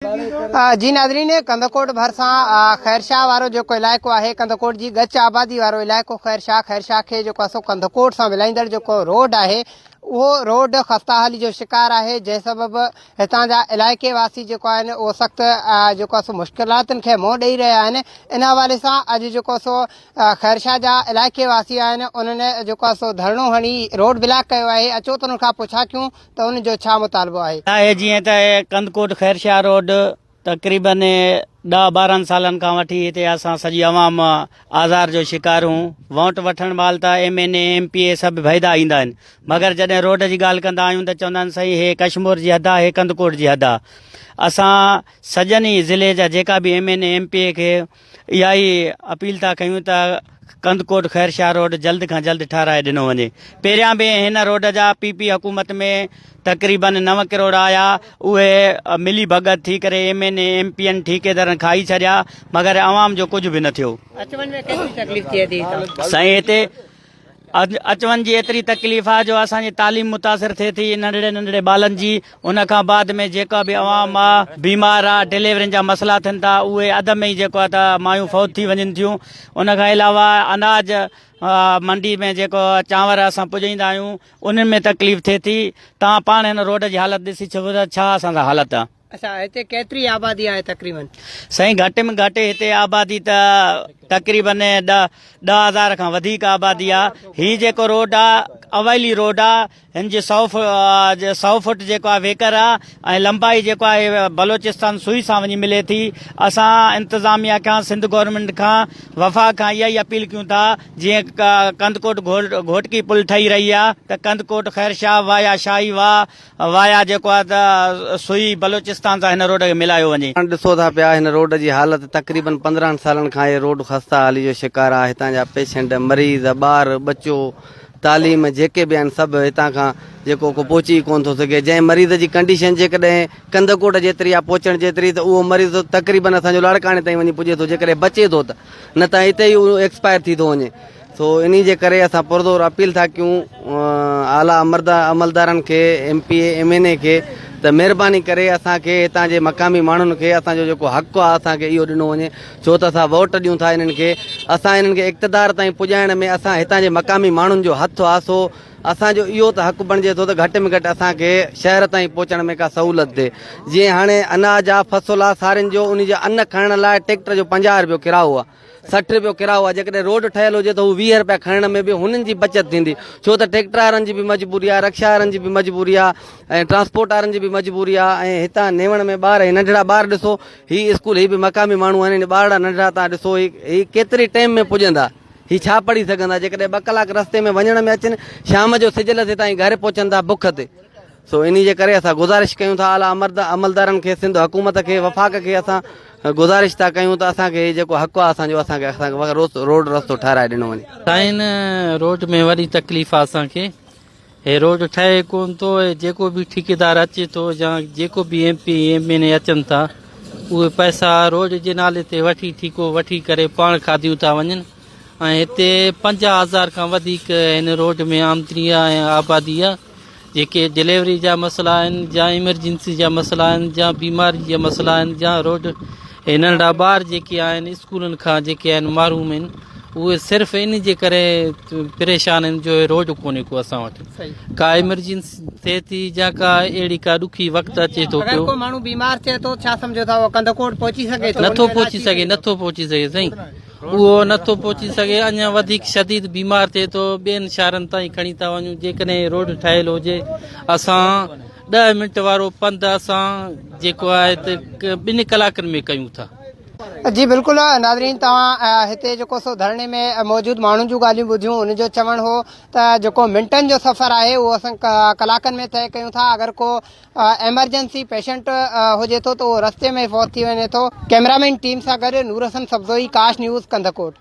جي ناظرين ڪنڌڪوٽ ڀرسان خيرشاهه وارو جيڪو علائقو آهي ڪنڌڪوٽ جي ڳچ آبادي وارو علائقو خيرشاهه خيرشاهه کي جيڪو آهي سو ڪنڌڪوٽ سان ملائيندڙ جيڪو روڊ آهي اهو روڊ خسته حالي جو شڪار آهي جنهن سبب هتان جا علائقي واسي جيڪو آهن اهو سخت جيڪو آهي سو مشڪلاتن کي منهن ڏئي رهيا آهن ان حوالي سان اڄ جيڪو سو خيرشاهه جا علائقي واسي آهن انهن جيڪو آهي سو ڌرڻو هڻي روڊ بلاڪ ڪيو آهي اچو ته انهن کان پڇا ڪيون ته ان جو ڇا مطالبو آهي؟ آهي جيئن ته ڪنڌڪوٽ خيرشاهه روڊ تقريبن ڏهه ٻارهن سالن کان وٺي هتي اسان سڄي عوام آزار جو شڪار هون ووٽ وٺڻ مهل ته M N A M P A سڀ ڀئيدا ايندا آهن مگر جڏهن روڊ جي ڳالهه ڪندا آهيون ته چوندا آهن سائين هي ڪشمور جي حد آهي هي ڪنڌڪوٽ جي حد آهي اسان سڄن ئي ضلعي جا جيڪا به M N A M P A کي اها ئي اپيل ٿا ڪيون ته ڪنڌڪوٽ خيرشاهه روڊ جلد کان جلد ٺهرائي ڏنو وڃي. پهريان به هن روڊ جا پي پي حڪومت ۾ تقريبن نو ڪروڙ آيا اهي ملي ڀڳت ٿي ڪري M N A M P N ٺيڪيدارن کائي ڇڏيا مگر عوام جو ڪجهه به نه ٿيو. اچ وڃ ۾ ڪيتري تڪليف ٿئي ٿي هتان؟ سائين هتي اچ وڃ جي ايتري تڪليف آ جو اسان جي تعليم متاثر ٿئي ٿي ننڍڙي ننڍڙي ٻالن جي ان کان بعد ۾ جيڪا به عوام آ بيمار آ ڊليورين جا مسئلا ٿين ٿا اهي اڌ ۾ ئي جيڪو آ ته مايون فوت ٿي وڃن ٿيون ان کان علاوه اناج منڊي ۾ جيڪو چانور اسان پڄائيندا آهيون انهن ۾ تڪليف ٿئي ٿي تان پاڻ هن روڊ جي حالت ڏسي ڇڏيو ته ڇا اسان سان حالت آ. اڇا هتي ڪيتري آبادي آهي تقريبن؟ سائين گهٽ ۾ گهٽ هتي آبادي ته تقريبن 10000 کان وڌيڪ آبادي آ هي جيڪو روڊ آ اوائلي روڊ آ هن جي سو فٽ جيڪو آ ويڪر آ ۽ لمبائي جيڪو آهي بلوچستان سوئي سان وڃي ملي ٿي اسان انتظاميا کان سنڌ گورنمينٽ کان وفاق کان اها ئي اپيل ڪيون ٿا جيئن ڪنڌڪوٽ گهوٽڪي پل ٺهي رهي آ ته ڪنڌڪوٽ خيرشاهه وايا شاهي واهه وايا جيڪو آهي ته سوئي بلوچستان سان هن روڊ کي ملايو وڃي. پاڻ ڏسو ٿا پيا هن روڊ جي حالت تقريبن 15 سالن کان هي روڊ خسته حالي جو شڪار آهي هتان جا پيشنٽ مريض ٻار ٻچو تعليم جيڪي به آهن سڀ هتان کان جيڪو ڪو پهچي ئي ڪونه ٿو سگهي جنهن مريض جي ڪنڊيشن جيڪڏهن ڪنڌڪوٽ جيتري آهي پهچڻ جيتري ته اهو مريض تقريبن اسان جو لاڙڪاڻي تائين وڃي پڄي ٿو جيڪڏهن بچي ٿو ته نه ته هتي ئي اهو ايڪسپائر ٿي ٿو وڃي سو انهي جي ڪري اسان پرزور اپيل ٿا ڪيون اعليٰ عملدارن کي M P A M N A کي ته مهرباني ڪري اسان کي هتان جي مقامي ماڻهن کي اسان جو جيڪو حق آهي اسان کي اهو ڏنو وڃي ڇو ته اسان ووٽ ڏيون ٿا انهن کي اسان انهن کي اقتدار تائين پڄائڻ ۾ اسان هتان جي مقامي ماڻهن جو هٿ آهي سو اسان جو اهو ته حق بڻجي ٿو ته گهٽ ۾ گهٽ اسان کي شهر تائين پهچڻ ۾ ڪا سهولت ٿئي جيئن هاڻي اناج آهي فصل آهي سارين جو ان جي ان کڻڻ لاء ٽيڪٽر جو 50 روپيو ڪرايو آهي 60 رپيو ڪرايو آهي جيڪڏهن روڊ ٺهيل هجي ته هو 20 رپيا کڻڻ ۾ به هنن جي بچت ٿيندي ڇو ته ٽريڪٽر وارن جي به مجبوري آهي رڪشا وارن جي به مجبوري آهي ۽ ٽرانسپورٽ وارن جي به مجبوري آهي ۽ هتان نيوڻ ۾ ٻار هي ننڍڙا ٻار ڏسو هي اسڪول هي به مقامي ماڻهو آهن ٻارڙا ننڍڙا تان ڏسو هي هي ڪيتري ٽيم ۾ پڄندا هي ڇا پڙهي سگهندا جيڪڏهن ٻه ڪلاڪ رستي ۾ وڃڻ ۾ اچن شام جو سج لٿي تائين گهر پهچن ٿا بک تي سو انهي جي ڪري اسان گذارش ڪيون ٿا اعليٰ عملدارن کي سنڌ حڪومت کي وفاق کي اسان گذارش ٿا ڪيون ته اسان کي هي جيڪو حق آهي اسان جو اسان کي اسان کي روڊ رستو ٺهرائي ڏنو وڃي. سائين روڊ ۾ وڏي تڪليف آ اسان کي هي روڊ ٺهي ڪون ٿو هي جيڪو به ٺيڪيدار اچي ٿو يا جيڪو به M P M N A اچن ٿا اهي پئسا روڊ جي نالي تي وٺي ٺيڪو وٺي ڪري پاڻ کاڌيون ٿا وڃن ۽ هتي 50 هزار کان وڌيڪ هن روڊ ۾ آمدني آ ۽ آبادي آ جيڪي ڊليوري جا مسئلا آهن يا ايمرجنسي جا مسئلا آهن يا بيماري جا مسئلا آهن يا روڊ هي ننڍڙا ٻار جيڪي آهن اسڪولن کان جيڪي آهن محروم آهن اهي صرف ان جي ڪري پريشان آهن جو روڊ ڪونهي ڪو اسان وٽ ڪا ايمرجنسي ٿئي ٿي يا ڪا اهڙي ڪا ڏکي وقت اچي ٿو اگر پيو ڪو ماڻهو بيمار ٿئي ٿو ڇا سمجهو ٿا اهو ڪنڌڪوٽ پهچي سگهي ٿو نٿو پهچي سگهي نٿو پهچي سگهي سائين اهو نه ٿو پهچي سگهي، اڃا وڌيڪ شديد بيمار ٿئي ٿو، ٻين شهرن تائين کڻي ٿا وڃون، جيڪڏهن روڊ ٺهيل هجي اسان ڏهه منٽ وارو پنڌ اسان جيڪو آهي ته ٻن ڪلاڪن ۾ ڪيون ٿا. جي بلڪل ناظرين توهان هتي جيڪو سو ڌرڻي ۾ موجود ماڻهن جون ڳالهيون ٻڌيون انهن جو چوڻ هو ته جيڪو منٽن جو سفر آهي اهو اسان ڪلاڪن ۾ طئي ڪيون ٿا اگر ڪو ايمرجنسي پيشنٽ هجي ٿو ته اهو رستي ۾ فوت ٿي وڃي ٿو. ڪئميرامين ٽيم سان گڏ نور حسن سبزوئي، ڪاش نيوز، ڪنڌڪوٽ.